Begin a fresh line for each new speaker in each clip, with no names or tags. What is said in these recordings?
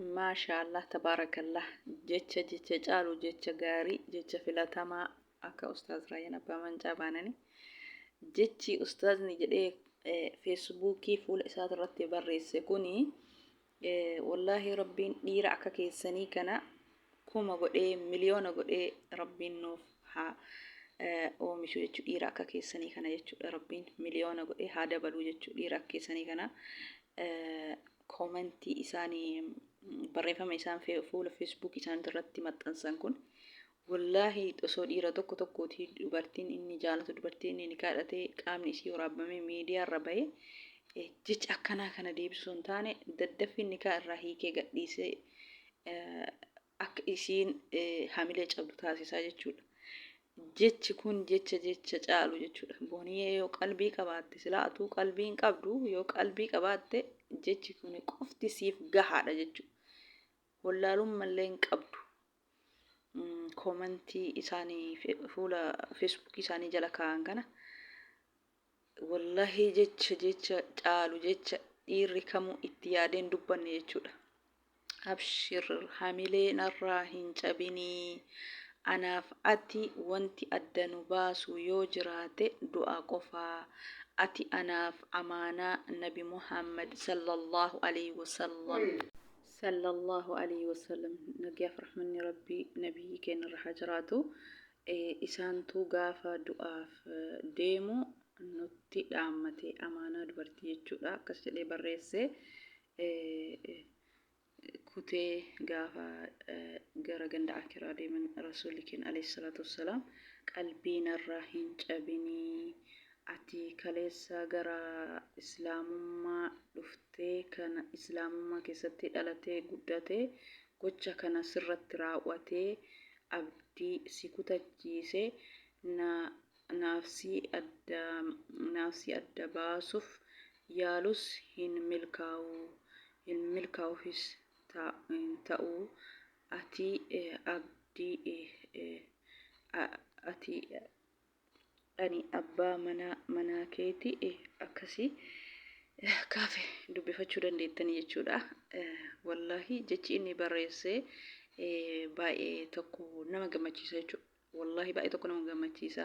Maashaallah tabaarakallah jecha jecha caalu jecha gaarii jecha filatamaa akka ustaaz Raayyaan Abbaa Mancaa baanani jechi ustaazni jedhee feesbuukii fuula isaatirratti barreesse kuni wallaahi rabbiin dhiira akka keessanii kana kuma godhee miliyoona godhee rabbiin nuuf haa oomishu jechuu dhiira akka keessanii kana jechuudha rabbiin miliyoona godhee haa dabaluu jechuu dhiira akka keessanii kana koomentii isaanii barreeffama isaan fuula feesbuuk isaanii irratti maxxansan kun wallaahi osoo dhiira tokko tokkooti dubartiin inni jaalatu dubartiin inni kadhatee qaamni isii waraabamee miidiyaa irra bahee jecha akkanaa kana deebisuu hin taane daddaffi nikaa irraa hiikee gadhiisee akka isiin hamilee cabdu taasisaa jechuudha. Jechi kun jecha jecha caalu jechuudha. Booniyee yoo qalbii qabaatte silaa atuu qalbii hin qabdu yoo qalbii qabaatte jechi kun qofti siif gahaadha jechuudha. Wallaalummallee hin qabdu. Koomantii isaanii fuula feesbuukii isaanii jala kaa'an kana wallaahi jecha jecha caalu jecha dhiirri kamuu itti yaadee hin dubbanne jechuudha. Abshir hamilee narraa hin cabinii anaaf ati wanti adda nu baasu yoo jiraate du'a qofa ati anaaf amaanaa nabi Muhammad sallallahu aleyhi wasallam. Sallallahu aleyhi wasallam nagayaaf rahmanni rabbii nabiyyii keenya irra haa jiraatu isaantu gaafa du'aaf deemu nutti dhaammate amaanaa dubartii jechuudha akkas jedhee barreesse kutee gaafa gara ganda akiraa deeman rasuulli keenya alayhi salaatu wassalaam qalbii narraa hin cabinii ati kaleessa gara islaamummaa dhuftee kana islaamummaa keessatti dhalatee guddatee gocha kana sirratti raawwatee abdii si kutachiise na naafsii adda naafsii adda baasuf yaalus hin milkaa'u hin milkaa'ufis hin ta'u ati abdii ati ani abbaa manaa manaa keeti akkasi kaafe dubbifachuu dandeettanii jechuudha. Wallaahi jechi inni barreesse baay'ee tokko nama gammachiisa jechuudha. Wallaahi baay'ee tokko nama gammachiisa.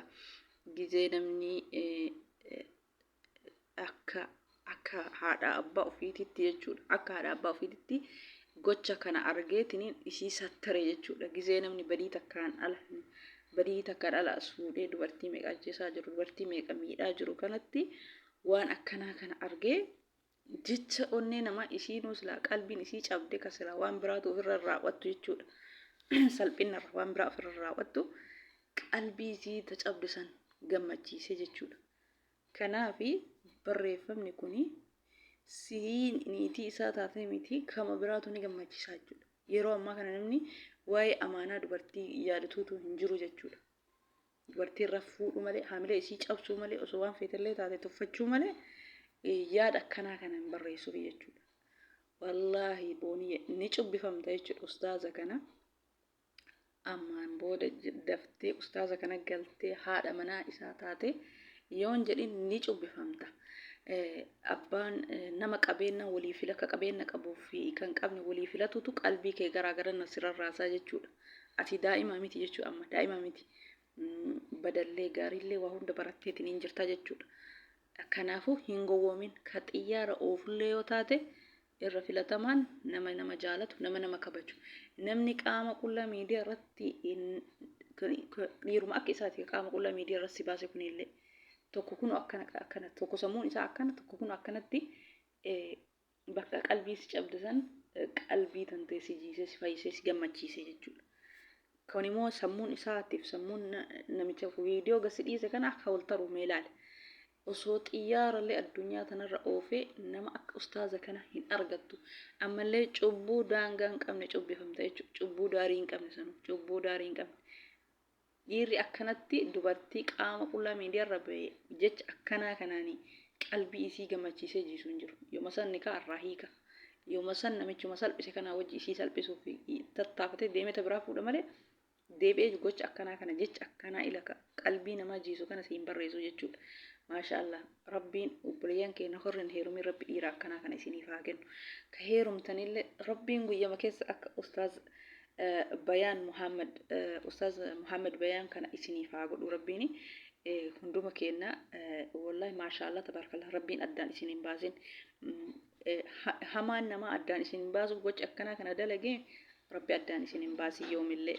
Gizee namni akka akka haadha abbaa ofiititti jechuudha. Akka haadha abbaa ofiititti gocha kana argeetiniin isii sattare jechuudha. Gizee namni badii takkaan ala badii takkaan ala as fuudhee dubartii meeqa ajjeesaa jiru dubartii meeqa miidhaa jiru kanatti waan akkanaa kana argee jecha onnee namaa isiinuu silaa qalbiin isii cabde ka silaa waan biraatu ofirra raawwattu jechuudha. Salphinnarra waan biraa ofirra raawwattu qalbii isii ta cabde san gammachiise jechuudha. Kanaafi barreeffamni kuni sii niitii isaa taatee miti kama biraatu ni gammachiisa jechuudha. Yeroo ammaa kana namni waa'ee amaanaa dubartii yaadatuutu hin jiru jechuudha. Dubartii irra fuudhuu malee haamilee isii cabsuu malee osoo waan feetellee taate tuffachuu malee yaada akkanaa kana hin barreessuuf jechuudha. Wallaahi booniyye ni cubbifamta jechuudha ustaaza kana. Ammaan booda daftee ustaaza kana galtee haadha manaa isaa taate yoon jedhin ni cubbifamta. Abbaan nama qabeenna walii fila ka qabeenna qabuu fi kan qabne walii filatutu qalbii kee garaa garana si rarraasaa jechuudha. Ati daa'ima miti jechuudha amma daa'ima miti. Badallee gaariillee waa hunda baratteetiin hin jirta jechuudha. Kanaafuu hin gowwoomin ka xiyyaara oofullee yoo taate irra filatamaan nama nama jaalatu nama nama kabaju. Namni qaama qullaa miidiyaa irratti dhiiruma akka isaati qaama qullaa miidiyaa irratti si baase kunillee tokko kun akkana akkana tokko sammuun isaa akkana tokko kun akkanatti bakka qalbii si cabde san qalbii tantee si jiisee si fayyisee si gammachiisee jechuudha. Kun immoo sammuun isaatiif sammuun namicha viidiyoo gasi dhiise kana akka wal taru mee ilaali. Osoo xiyyaarallee addunyaa tanarra oofee nama akka ustaaza kana hin argattu. Ammallee cubbuu daangaa hin qabne cubbifamta jechuudha. Cubbuu daarii hin qabne sanuu cubbuu daarii hin qabne. Dhiirri akkanatti dubartii qaama qullaa miidiyaarra bahe jecha akkanaa kanaani qalbii isii gammachiisee jiisu hin jiru. Yooma san nikaa irraa hiika. Yooma san namichuma salphise kanaa wajji isii salphisuuf tattaafatee deemee ta biraa fuudha malee deebi'ee gocha akkanaa kana jecha akkanaa ila qalbii namaa jiisu kana siin barreessu jechuudha. Maasha Allah Rabbiin obboleeyyan keenya horri hin heerumin Rabbi dhiira akkanaa kana isiniif haa kennu. Ka heerumtanillee Rabbiin guyyama keessa akka ustaaz Bayaan Muhammad ustaaz Muhammad Bayaan kana isiniif haa godhu Rabbiin hunduma keenya. Wallahi maasha Allah tabaarakallah, Rabbiin addaan isin hin baasin. Hamaan namaa addaan isin hin baasuuf gocha akkanaa kana dalagee Rabbi addaan isin hin baasin yoomillee.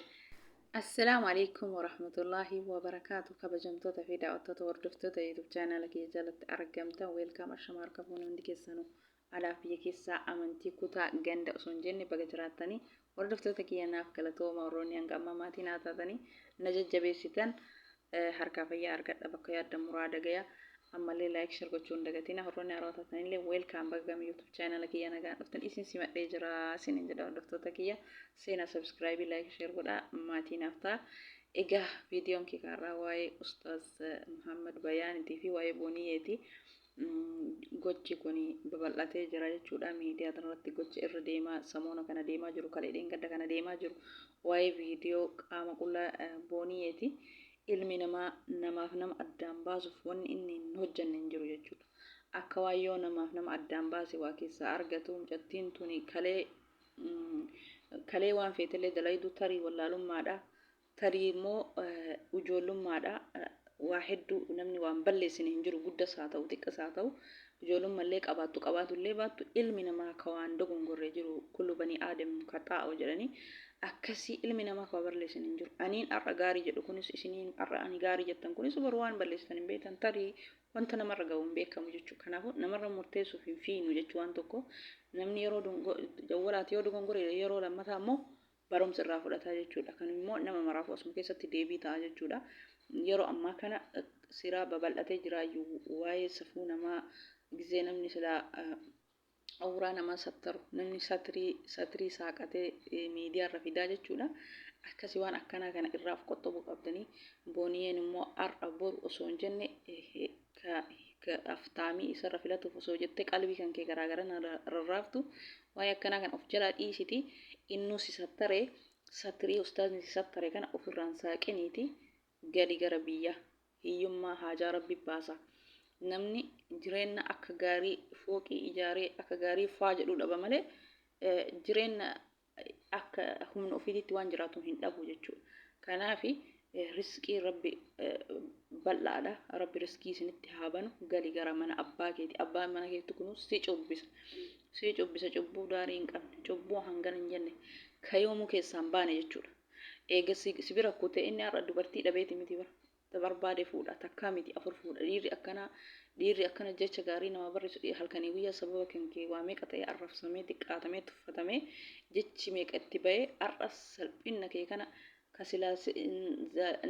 Assalaamu alaikum warahmatullaahi wabarakaatu. Kabajamtoota fi daawwattoota, hordoftoota YouTube chaanaala kiyya jalatti argamtan, welcome, ashama harka fuune hundi keessanuu, alaaf biyya keessaa, amantii, kutaa, ganda osoo hin jenne baga jiraattanii. Hordoftoota kiyya, naaf galatooma. Warroonni hanga ammaa maatii naa taatanii na jajjabeessitan, harkaa fayyaa argadha, bakka yaaddan muraada gaya. Ammallee like, share gochuu hin dagatina. Warroonni haarawaa taatanillee welcome, baga gama YouTube chaanaala kiyya nagaan dhuftan, isin simadhee jira isinin jedha. Hordoftoota kiyya, seenaa subscribe, like, share godhaa, maatii naaf ta'a. Egaa viidiyoon kee kaarraa waa'ee Ustaaz Muhammad Bayaanitii fi waa'ee Booniyyeeti. Gochi kun babal'atee jira jechuudha. Miidiyaa kanarratti gocha irra deemaa samoona kana deemaa jiru, kalee dheengadda kana deemaa jiru, waa'ee viidiyoo qaama qullaa Booniyyeeti. Ilmi namaa namaaf nama addaan baasuuf wanni inni hin hojjanne hin jiru jechuudha. Akka waan yoo namaaf nama addaan baase waa keessaa argatu. Mucattiin tuni kalee waan feetellee dalaydu, tarii wallaalummaadha. Tarii immoo ijoollummaadha. Waa hedduu namni waan balleessine hin jiru, guddas haa ta'u, xiqqas haa ta'u, ijoollummallee qabaattu qabaatullee baattu, ilmi namaa ka waan dogongorree jiru, kullu banii aadam kaxaa'o jedhanii, akkasii ilmi namaa ka balleessine hin jiru. Aniin har'a gaarii jedhu kunis, isiniin har'a ani gaarii jettan kunis, boru waan balleessitan hin beektan, tarii wanta namarra ga'u hin beekamu jechuudha. Kanaafuu namarra murteessuuf hin fiinu jechuu. Waan tokko namni yeroo jawwalaati yoo dogongore, yeroo lammataa immoo barumsa irraa fudhataa jechuudha. Kan immoo nama maraafuu asuma keessatti deebii ta'a jechuudha. Yeroo ammaa kana siraa babal'atee jiraayyuu waa'ee safuu namaa, gizee namni silaa awuraa namaa sattaru, namni satrii satrii saaqatee miidiyaa irra fidaa jechuudha. Akkasii waan akkanaa kana irraa of qoxxobuu qabdanii. Booniyeen immoo har'a boru osoo hin jenne, ka aftaamii isarra filatuuf osoo jettee qalbii kan kee garaa rarraaftu, waa'ee akkanaa kana of jalaa dhiisiti. Innuu si sattare, satrii ustaazni si sattare kana ofirraan saaqiniiti gali gara biyya. Hiyyummaa haajaa Rabbi baasa. Namni jireenya akka gaarii fooqii ijaaree akka gaarii faa jedhuu dhaba malee, jireenya akka humna ofiititti waan jiraatu hin dhabu jechuudha. Kanaaf riskii Rabbi bal'aadha. Rabbi riskii isinitti haa banu. Gali gara mana abbaa keeti. Abbaan mana keetti kun si cubbisa. Si cubbisa, cubbuu daarii hin qabne. Cubbuu hangana hin jenne. Kayoomuu keessaa hin baane jechuudha. Eega si bira kutee, inni har'a dubartii dhabeeti miti bara. Ta barbaade fuudha. Takkaa miti, afur fuudha. Dhiirri akkanaa, dhiirri akkana jecha gaarii nama barreessu, halkanii guyyaa sababa kan kee waa meeqa ta'e, arrabsamee, xiqqaatamee, tuffatamee, jechi meeqa itti ba'ee, har'a salphina kee kana ka silaa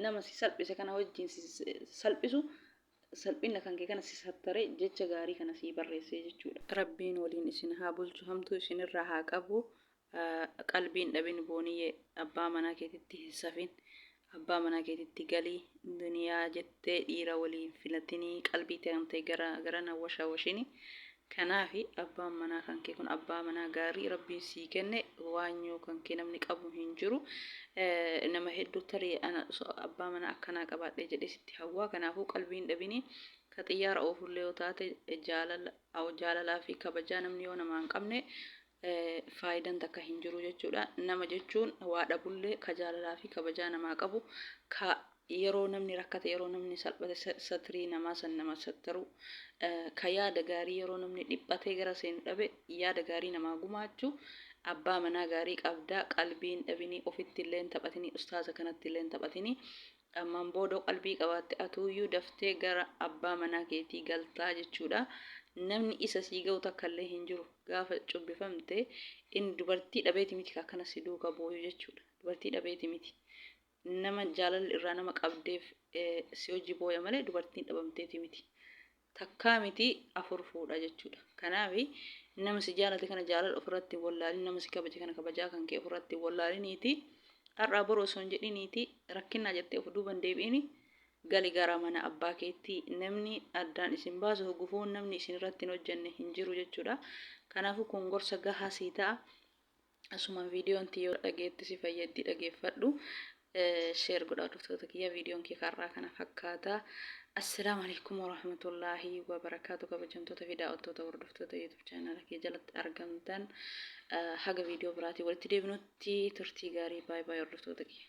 nama si salphise kana wajjin si salphisu, salphina kan kee kana si sattaree jecha gaarii kana sii barreessee jechuudha. Rabbiin waliin isin haa bulchu, hamtuu isinirraa haa qabu. Qalbiin dhabin Booniyyee, abbaa manaa keetitti hin safin, abbaa manaa keetitti galii. Duniyaa jettee dhiira waliin filatinii, qalbii ta'amtee gara garana washawashini. Kanaafi abbaan manaa kan kee kun abbaa manaa gaarii Rabbiin sii kenne, waanyoo kan kee namni qabu hin jiru. Nama hedduu tarii ana abbaa manaa akkanaa qabaadhee jedhee sitti hawwaa. Kanaafuu qalbiin dhabini. Ka xiyyaara oofullee yoo taate, jaalala jaalalaa fi kabajaa namni yoo namaa hin qabne faayidaan takka hin jiru jechuudha. Nama jechuun waa dhabullee ka jaalalaa fi kabajaa namaa qabu, ka yeroo namni rakkate, yeroo namni salphate satrii namaa san nama sattaru, ka yaada gaarii yeroo namni dhiphatee gara seenu dhabe yaada gaarii namaa gumaachu, abbaa manaa gaarii qabdaa. Qalbiin dhabinii, ofitti illee hin taphatinii, ustaaza kanatti illee hin taphatinii. Ammaan booda qalbii qabaatte atuuyyuu daftee gara abbaa manaa keetii galtaa jechuudha. Namni isa sii ga'u takka illee hin jiru. Gaafa cubbifamte inni dubartii dhabeeti miti akkana si duuka booyu jechuudha. Dubartii dhabeeti miti. Nama jaalalli irraa nama qabdeef si hojii booya malee dubartiin dhabamteeti miti. Takkaa miti, afur fuudha jechuudha. Kanaaf nama si jaalate kana jaalala ofirratti hin wallaalin, nama si kabaje kana kabajaa kan kee ofirratti hin wallaaliniiti. Har'aa boru osoo hin jedhiniiti, rakkinnaa jettee of duuban deebi'ini, gali gara mana abbaa keetti. Namni addaan isin baasu, gufuun namni isin irratti hin hojjenne hin jiru jechuudha. Kanaafuu kun gorsa gahaa sii ta'a. Asumaan viidiyoon tiyya yoo dhageetti si fayyaddi, dhageeffadhu. Share godhaa, hordoftoota kiyya. Viidiyoon kee karraa kana fakkaata. Assalaamu alaikum warahmatullaahi wabarakaatu. Kabajamtoota fi daawwattoota, hordoftoota YouTube channel kee jalatti argamtan, haga viidiyoo biraatii walitti deebinutti turtii gaarii. Baay'ee baay'ee hordoftoota kiyya.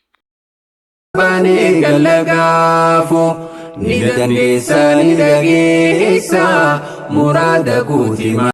Baanee gallagaafu ni dandeessa, ni dhageessa, muraada guutii.